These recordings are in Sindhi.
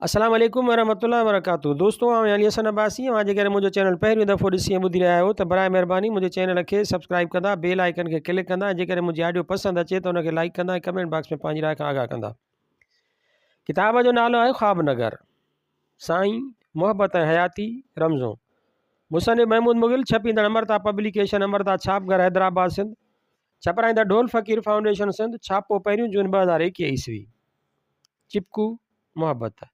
السلام عليڪم ورحمة الله وبرڪاته دوستو آئون علي حسن عباسي اوهان جيڪڏهن منهنجو چينل پهريون دفعو ڏسي ۽ ٻڌي رهيا آهيو ته برائي مهرباني منهنجي چينل کي سبسڪرائب ڪندا بيل آئيڪن کي ڪلڪ ڪندا ۽ جيڪڏهن منهنجي آڊيو پسند اچي ته ان کي لائيڪ ڪندا ۽ ڪمينٽ باڪس ۾ پنهنجي راء کان آگاهه ڪندا ڪتاب جو نالو آهي خواب نگر سائين محبت ۽ حياتي رمزون مصنف محمود مغل ڇپيندڙ امرتا پبليڪيشن امرتا ڇاپ گهر حيدرآباد سنڌ ڇپرائيندڙ ڍول فقير فائونڊيشن سنڌ ڇاپو پهريون جون 2021 عيسوي چپڪو محبت.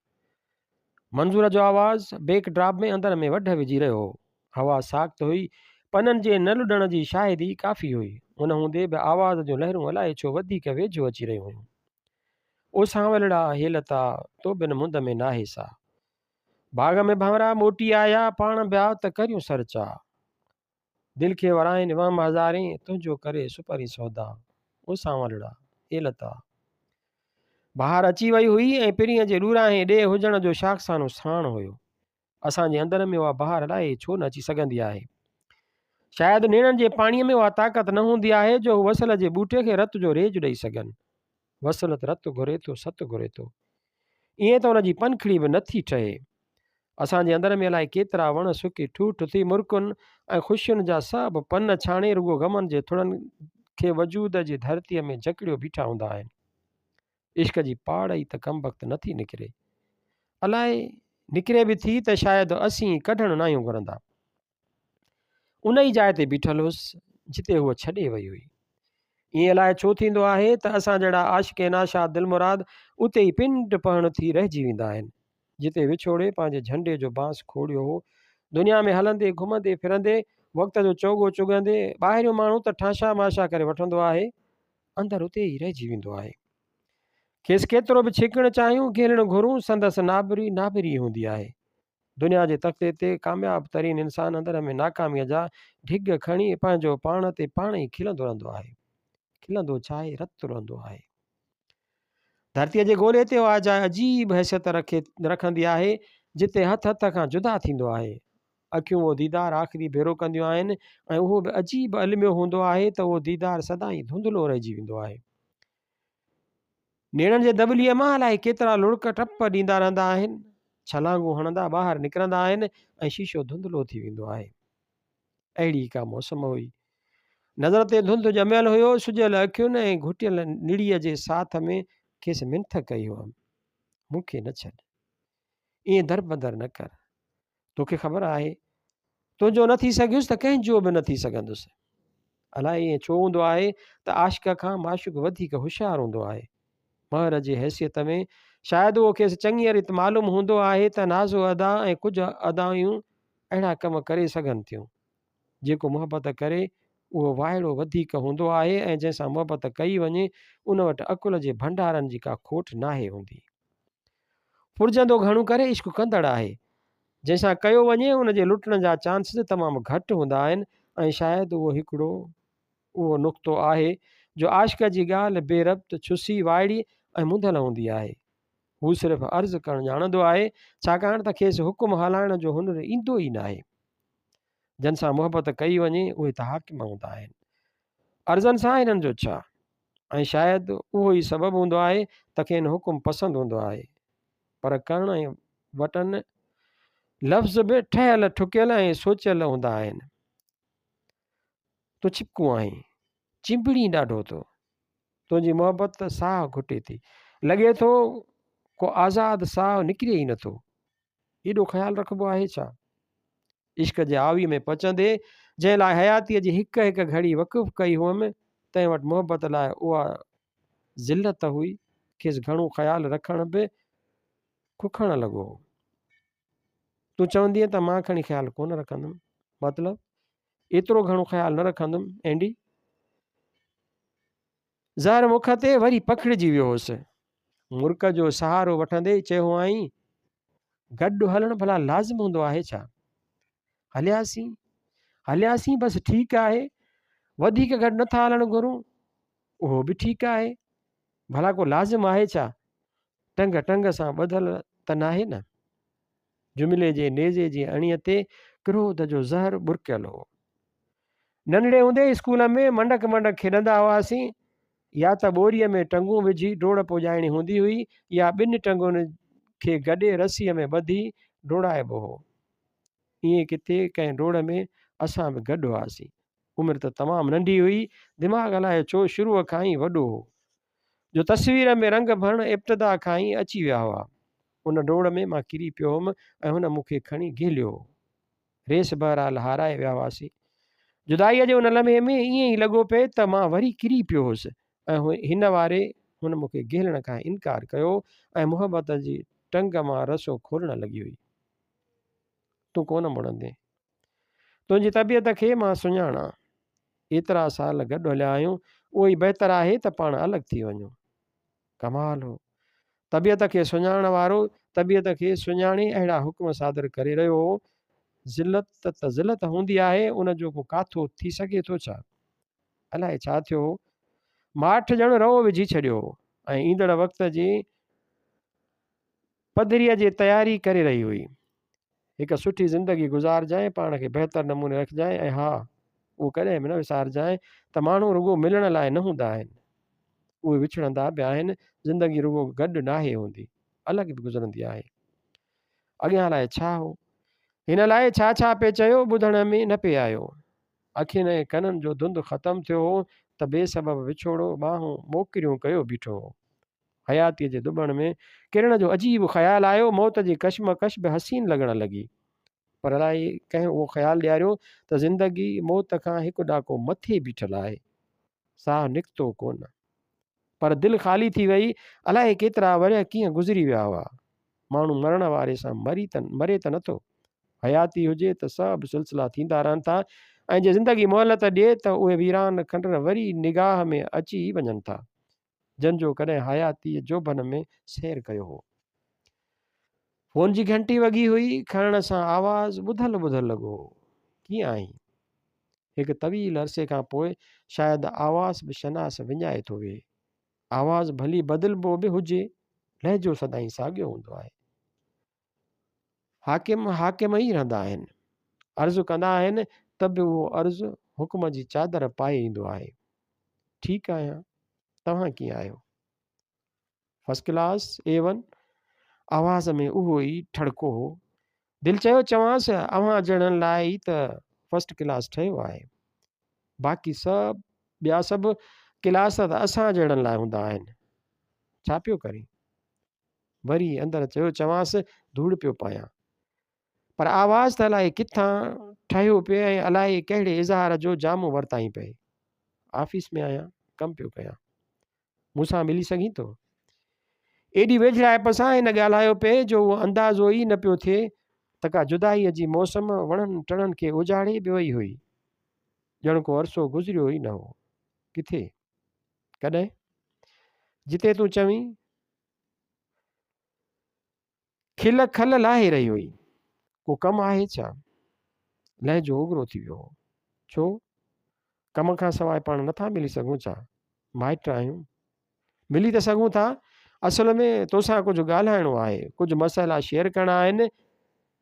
منظور جو آواز بيڪ ڊراپ ۾ اندر ۾ وڍ وجهي رهيو هو. هوا ساخت هئي. پنن جي نه لڏڻ جي شاهدي ڪافي هئي. ان هوندي به آواز جون لهرون الائي ڇو وڌيڪ ويجهو اچي رهيون هيون. او سانولڙا هيلتا، تو بن مند ۾ ناهي سا. باغ ۾ ڀنورا موٽي آيا، پاڻ بيا ته ڪريون سرچا. دل کي ورائين وهم هزارين، تنهنجو ڪري سپرين سودا. او سانولڙا، اي لتا! بهار اچي وئي هئي ۽ پرينء جي ڏوراهين ڏيهه هجڻ جو شاخسانو ساڻ هيو. اسان جي اندر ۾ اها بهار الائي ڇو نه اچي سگهندي آهي. شايد نيڻن جي پاڻيء ۾ اها طاقت نه هوندي آهي جو هو وصل جي ٻوٽي کي رت جو ريج ڏئي سگهن. وصل ته رت گهري ٿو، ست گهري ٿو. ائين ته ان جي پنکڙي به نه ٿي ٺهي. اسان جي اندر ۾ الائي ڪيترا وڻ سڪي ٺوٺ ٿي مرڪن ۽ خوشين جا سڀ پن ڇاڻي رڳو غمن جي ٿڙن کي وجود جي ڌرتيء ۾ جڪڙيو بيٺا هوندا آهن. عشق جي پاڙ ئي ته ڪمبخت نه ٿي نڪري. الائي نڪري به ٿي ته شايد اسين ڪڍڻ ناهيون گهرندا. ان ئي جاء تي بيٺل هيس جتي هوء ڇڏي وئي هئي. ائين الائي ڇو ٿيندو آهي ته اسان جهڙا عاشق ناشاد دلمراد اتي ئي پنڊ پهڻ ٿي رهجي ويندا آهن. جتي وڇوڙي پنهنجي جهنڊي جو بانس کوڙيو هو. دنيا ۾ هلندي گهمندي ڦرندي، وقت جو چوڳو چڳندي، ٻاهريون ماڻهو ته ٺاشا ماشا ڪري وٺندو آهي، اندر اتي ئي رهجي ويندو آهي. کيس ڪيترو به ڇڪڻ چاهيون، گهيلڻ گهرون، سندس نابري نابري ئي هوندي آهي. دنيا جي تختي تي ڪامياب ترين انسان اندر ۾ ناڪاميء جا ڍڳ کڻي پنهنجو پاڻ تي پاڻ ئي کلندو رهندو آهي. کلندو ڇاهي رت روئندو آهي. ڌرتيء جي گولي تي اها جاء عجيب حيثيت رکي رکندي آهي جتي هٿ هٿ کان جدا ٿيندو آهي. اکيون اهو ديدار آخري ڀيرو ڪنديون آهن ۽ اهو به عجيب الميو هوندو آهي ته اهو ديدار سدائين ڌنڌلو رهجي ويندو آهي. نيڻن جي دٻليء مان الائي ڪيترا لڙڪ ٽپ ڏيندا رهندا آهن، ڇلانگون هڻندا ٻاهر نڪرندا آهن ۽ شيشو ڌنڌلو ٿي ويندو آهي. اهڙي ئي ڪا موسم هئي. نظر تي ڌنڌ ڄميل هيو، سجيل اکين ۽ گهٽيل نڙيء جي ساٿ ۾ کيس منٿ ڪئي هئم، مون کي نه ڇڏ. ائين دربدر نه ڪر. توکي خبر آهي، تنهنجو نه ٿي سگهيس ته ڪنهن جو به نه ٿي سگهندس. الائي ائين ڇو هوندو آهي ته عاشق کان معشوق وڌيڪ هوشيار هوندو آهي. مهر جي حيثيت ۾ شايد اهو کيس چڱيء ريت معلوم هوندو آهي ته نازو ادا ۽ ڪجهه ادائيون اهڙا ڪم ڪري سگهن ٿيون. جيڪو محبت ڪري اهو وائڙو وڌيڪ هوندو آهي ۽ جنهن سان محبت ڪئي وڃي ان وٽ عقل جي ڀنڊارن جي ڪا کوٽ ناهي هوندي. ڦرجندو گهڻو ڪري عشق ڪندڙ آهي. جنهن سان ڪيو وڃي ان جي لٽڻ جا چانسز تمام گهٽ هوندا آهن ۽ شايد اهو هڪڙو اهو نقطو آهي جو عاشق جي ڳالهه بي ربط، ڇسي، وائڙي ۽ منڌل هوندي آهي. هو صرف عرض ڪرڻ ڄاڻندو آهي ڇاڪاڻ ته کيس حڪم هلائڻ جو هنر ايندو ئي ناهي. جن سان محبت ڪئي وڃي اهي ته حاڪم هوندا آهن. عرضن سان هنن جو ڇا؟ ۽ شايد اهو ئي سبب هوندو آهي ته کين حڪم پسند هوندو آهي. پر ڪرڻ ۽ وٽن لفظ به ٺهيل ٺڪيل ۽ سوچيل هوندا آهن. تون ڇپڪو آهين. چنبڙين ڏاڍو ٿو. تنهنجي محبت ته ساهه گهٽي ٿي. لڳي ٿو ڪو آزاد ساهه نڪري ئي نٿو. ايڏو خيال رکبو آهي ڇا؟ عشق جي آويء ۾ پچندي، جنهن لاء حياتيء جي هڪ هڪ گهڙي وقف ڪئي هئم، تنهن وٽ محبت لاء اها ذلت هئي. کيس گهڻو خيال رکڻ به ککڻ لڳو هو. تون چوندينء ته مان کڻي خيال ڪونه رکندم. مطلب، ايترو گهڻو خيال نه رکندم، اينڊي. زهر مک تي وري پکڙجي ويو هوس. مرڪ جو سهارو وٺندي چيو هئائين، گڏ هلڻ ڀلا لازم هوندو آهي ڇا؟ هلياسين، هلياسين بس ٺيڪ آهي، وڌيڪ گڏ نٿا هلڻ گهرون، اهو به ٺيڪ آهي، ڀلا ڪو لازم آهي ڇا؟ ٽنگ ٽنگ سان ٻڌل ته ناهي نه؟ جملي جي نيزي جي اڻيء تي ڪروڌ جو زهر ٻرڪيل هو. ننڍڙي هوندي اسڪول ۾ منڊڪ منڊڪ کيڏندا هئاسين. يا ته ٻوريء ۾ ٽنگون وجهي ڊوڙ پڄائڻي هوندي هئي يا ٻن ٽنگن کي گڏي رسيء ۾ ٻڌي ڊوڙائبو هو. ائين ڪٿي ڪنهن ڊوڙ ۾ اسان به گڏ هئاسين. عمر ته تمام ننڍي هئي، دماغ الائي ڇو شروع کان ئي وڏو هو، جو تصوير ۾ رنگ ڀرڻ ابتدا کان ئي اچي ويا هئا. ان ڊوڙ ۾ مان ڪري پيو هوم ۽ هن مون کي کڻي گهليو هو. ريس بهرحال هارائي ويا هئاسين. جدائيء جي ان لمحي ۾ ائين ئي لڳو پئي ته مان وري ڪري پيو هوس ۽ هن واري هن مون کي گهلڻ کان انڪار ڪيو ۽ محبت جي ٽنگ مان رسو کولڻ لڳي هئي. تون ڪونه مڙندين. تنهنجي طبيعت کي مان سڃاڻان. ايترا سال گڏ هليا آهيون، اهو ئي بهتر آهي ته پاڻ الڳ ٿي وڃون. ڪمال هو. طبيعت کي سڃاڻڻ وارو طبيعت کي سڃاڻي اهڙا حڪم صادر ڪري رهيو هو. ذلت ته ذلت هوندي آهي، ان جو ڪو ڪاٿو ٿي سگهي ٿو ڇا؟ الائي ڇا ٿيو هو. ماٺ ڄڻ رئو وجهي ڇڏيو هو ۽ ايندڙ وقت جي پڌريء جي تياري ڪري رهي هئي. هڪ سٺي زندگي گذارجانء، پاڻ کي بهتر نموني رکجانء ۽ ها، اهو ڪڏهن به نه وسارجانء ته ماڻهو رڳو ملڻ لاء نه هوندا آهن. اهي وڇڙندا به آهن، زندگي رڳو گڏ ناهي هوندي، الڳ به گذرندي آهي. اڳيان الائي ڇا هو؟ هن الائي ڇا ڇا پئي چيو، ٻڌڻ ۾ نه پئي آيو. اکين ۽ ڪنن جو ڌنڌ ختم ٿيو هو ته بي سبب وڇوڙو ٻانهون موڪريون ڪيو بيٺو هو. حياتيء جي ڌٻڻ ۾ ڪرڻ جو عجيب خيال آيو، موت جي ڪشمڪش به حسين لڳڻ لڳي. پر الائي ڪنهن اهو خيال ڏياريو ته زندگي موت کان هڪ ڏاڪو مٿي بيٺل آهي. ساهه نڪتو ڪونه. پر دل خالي ٿي وئي، الائي ڪيترا ورهيه ڪيئن گذري ويا هئا. ماڻهو مرڻ واري سان مري ته مري ته نٿو. حياتي هجي ته سڀ سلسلا ٿيندا رهن ٿا ۽ جي زندگي مهلت ڏئي ته اهي ويران کنڊر وري نگاهه ۾ اچي ئي وڃن ٿا. جن جو ڪڏهن حياتيء جوڀن ۾ سير ڪيو هو. فون جي گهنٽي وڳي هئي، کڻڻ سان آواز ٻڌل ٻڌل لڳو هو. ڪيئن آهين؟ هڪ طويل عرصي کان پوء شايد آواز به شناس وڃائي ٿو ويهي. آواز ڀلي بدلبو به هجي، لهجو سدائين ساڳيو هوندو آهي. حاڪم حاڪم ئي رهندا آهن. عرض ڪندا آهن ته به اهو عرض حڪم جي چادر پائي ايندو آهي. ٺيڪ آهيان، توهان ڪيئن آهيو؟ First class, A one. آواز ۾ اهو ئي ٺڙڪو هو. دل چيو چوانس، اوهان جهڙن لاء ئي ته فرسٽ ڪلاس ٺهيو آهي. باقي سڀ ٻيا سڀ ڪلاس ته اسان جهڙن لاء هوندا آهن. ڇا پيو ڪرين؟ وري اندر چيو چوانس ڌوڙ پيو پايان. پر آواز ته الائي ڪٿان ٺهيو پئي ۽ الائي ڪهڙي اظهار جو جامو ورتائين پئي. آفيس ۾ آهيان، ڪم پيو ڪيان. مون سان ملي سگهين ٿو؟ ايڏي ويجهڙائپ سان هن ڳالهايو پئي جو اهو اندازو ئي نه پيو ٿئي ته ڪا جدائيء جي موسم وڻن ٽڻن کي اجاڙي به وئي هئي. ڄڻ ڪو عرصو گذريو ئي نه هو. ڪٿي؟ ڪڏهن؟ جتي تون چوين. کل کل لاهي رهي هئي. ڪو ڪم آهي ڇا؟ لهجو اگرو ٿي ويو هو. ڇو؟ ڪم کان سواء پاڻ نٿا ملي سگهون ڇا؟ مائٽ آهيون. ملي ته سگهون ٿا. اصل ۾ توسان ڪجهه ڳالهائڻو آهي. ڪجهه مسئلا شيئر ڪرڻا آهن.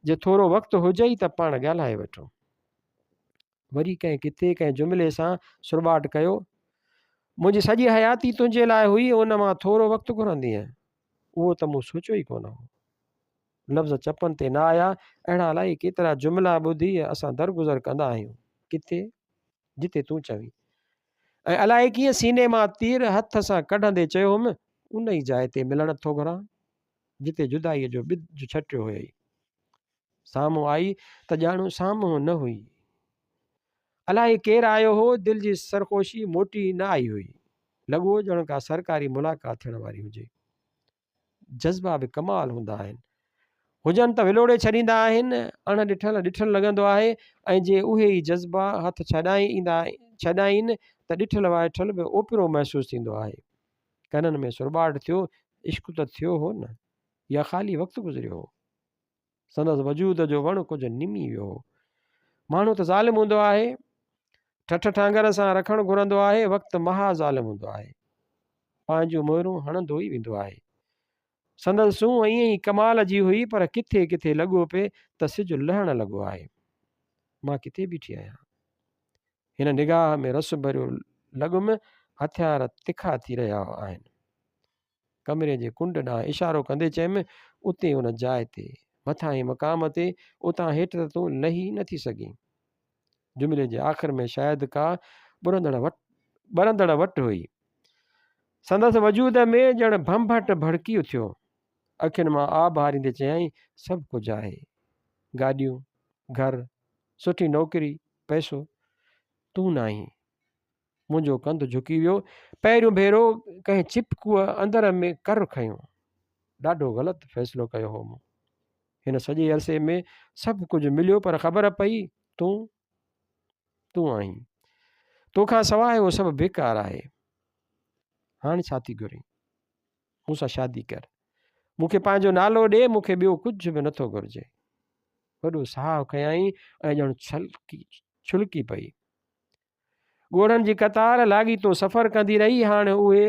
جي ٿورو وقت هجئي ته پاڻ ڳالهائي وٺون. وري ڪنهن ڪتي ڪنهن جملي سان سرٻاٽ ڪيو، منهنجي سڄي حياتي تنهنجي لاء هئي، ان مان ٿورو وقت گهرندينء؟ اهو ته مون سوچيو ئي ڪونه هو. لفظ چپن تي نه آيا، اهڙا الائي ڪيترا جملا ٻڌي اسان درگذر ڪندا آهيون. ڪٿي؟ جتي تون چوين. ۽ الائي ڪيئن سيني مان تير هٿ سان ڪڍندي چيو هوم، ان ئي جاء تي ملڻ ٿو گهران، جتي جدائيء جو ٻج ڇٽيو هيئي. سامهون آئي ته ڄاڻو سامهون نه هئي. الائي ڪير آيو هو، دل جي سرخوشي موٽي نه آئي هئي. لڳو ڄڻ ڪا سرڪاري ملاقات ٿيڻ واري هجي. جذبا به ڪمال هوندا آهن. هجن ته ولوڙي ڇڏيندا آهن، اڻ ڏٺل ڏٺل لڳندو آهي ۽ جي اهي ئي جذبا هٿ ڇڏائين ته ڏٺل وائٺل به اوپرو محسوس ٿيندو آهي. ڪنن ۾ سرٻاٽ ٿيو، عشق ته ٿيو هو نه يا خالي وقت گذريو هو. سندس وجود جو وڻ ڪجهه نمي ويو هو. ماڻهو ته ظالم هوندو آهي. ٺٺ ٺانگر سان رکڻ گهرندو آهي. وقت مها ظالم هوندو آهي. پنهنجون مهرون هڻندو ئي ويندو آهي. سندس سونهن ائين ئي ڪمال جي هئي پر ڪٿي ڪٿي لڳو پئي ته سج لهڻ لڳو آهي. مان ڪٿي بيٺي آهيان؟ هن نگاهه ۾ رس ڀريو لڳم، هٿيار تکا ٿي رهيا آهن. ڪمري جي ڪنڊ ڏانهن اشارو ڪندي چيم، اتي ان جاء تي، مٿانهين مقام تي، اتان هيٺ ته تون لهي نه ٿي سگهين. جملي جي آخر ۾ شايد ڪا ٻرندڙ وٽ ٻرندڙ وٽ هئي. سندس وجود ۾ ڄڻ ڀنڀٽ ڀڙڪي اٿيو. اکين مان آب هاريندي چيائين، سڀ ڪجهه آهي. گاڏيون، گهر، سٺي نوڪري، پئسو. تون ناهين. منهنجو ڪنڌ جهڪي ويو. پهريون ڀيرو ڪنهن چپڪوء اندر ۾ ڪر کنيو. ڏاڍو غلط فيصلو ڪيو هو مون. هن سڄي عرصي ۾ سڀ ڪجهه مليو پر خبر پئي تون تون آهين. توکان سواء اهو سڀ بيڪار آهي. هاڻ ڇا ٿي گهرين؟ مون سان شادي ڪر. مون کي پنهنجو نالو ڏي، مون کي ٻيو ڪجهه به نٿو گهرجي. وڏو ساهه کنيائين ۽ ڄڻ ڇلڪي ڇلڪي پئي. ڳوڙهن جي قطار لاڳيتو سفر ڪندي رهي، هاڻ اهي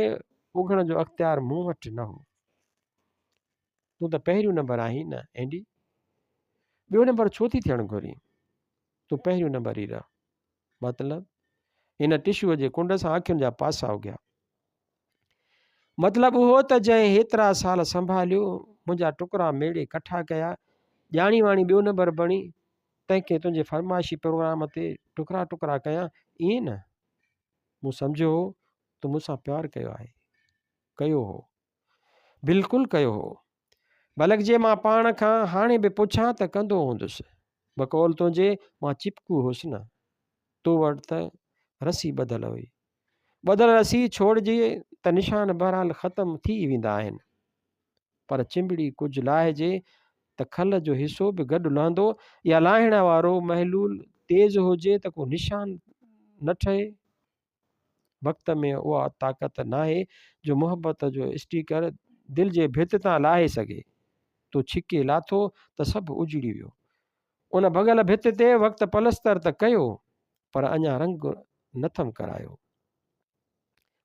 اگهڻ جو اختيار مون وٽ نه هو. تون ته پهريون نمبر آهين نه اينڊي؟ ٻيو نمبر ڇو ٿي ٿيڻ گهرين؟ تون پهريون نمبر ئي رهه. مطلب؟ هن ٽشوء جي ڪنڊ سان اکين جا پاسا اگهيا. مطلب اهو ته جنهن هيترا سال سنڀاليو، منهنجا ٽڪرا ميڙي ڪٺا ڪيا، ڄاڻي واڻي ٻيو نمبر بڻي، تنهن کي تنهنجي فرمائشي پروگرام تي ٽڪرا ٽڪرا ڪيان، ائين نه؟ مون سمجهيو هو تو مون سان پيار ڪيو آهي. ڪيو هو. بلڪل ڪيو هو. بلڪ جي مان پاڻ کان هاڻي به پڇان ته ڪندو هوندس. بقول تنهنجي مان چپڪو هوس نه. تو وٽ ته رسي ٻڌل هئي. ٻڌل رسي ڇوڙجي ته نشان بهرحال ختم ٿي ئي ويندا آهن. پر چنبڙي ڪجهه لاهجي ته کل جو حصو به گڏ لهندو يا لاهڻ وارو محلول تيز هجي ته ڪو نشان نه ٺهي. وقت ۾ اها طاقت ناهي جو محبت جو اسٽيڪر دل جي ڀت تان لاهي سگهي. تو ڇڪي لاٿو ته سڀ اجڙي ويو. ان ڀڳل ڀت تي وقت پلستر ته ڪيو پر اڃا رنگ نٿم ڪرايو.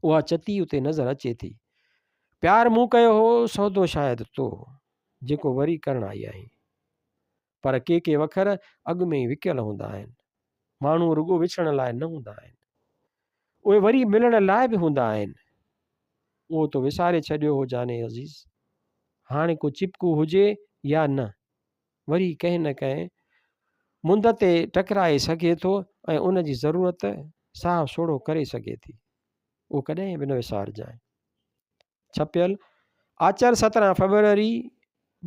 اها چتي اتي نظر اچي ٿي. پيار مون ڪيو هو، سودو شايد تو، جيڪو وري ڪرڻ آئي آهين. پر ڪي ڪي وکر اڳ ۾ ئي وڪيل هوندا آهن. ماڻهو رڳو وڇڙڻ لاء نه هوندا آهن. اهي وري ملڻ لاء به هوندا آهن. اهو تو وساري ڇڏيو هو جاني عزيز. هاڻي ڪو چپڪو هجي يا نه، وري ڪنهن نه ڪنهن مند تي ٽڪرائي سگهي ٿو ۽ ان جي ضرورت ساهه سوڙهو ڪري سگهي ٿي. اهو ڪڏهن به نه وسارجانء. ڇپيل، آچر 17 فيبروري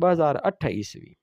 2008 عيسوي.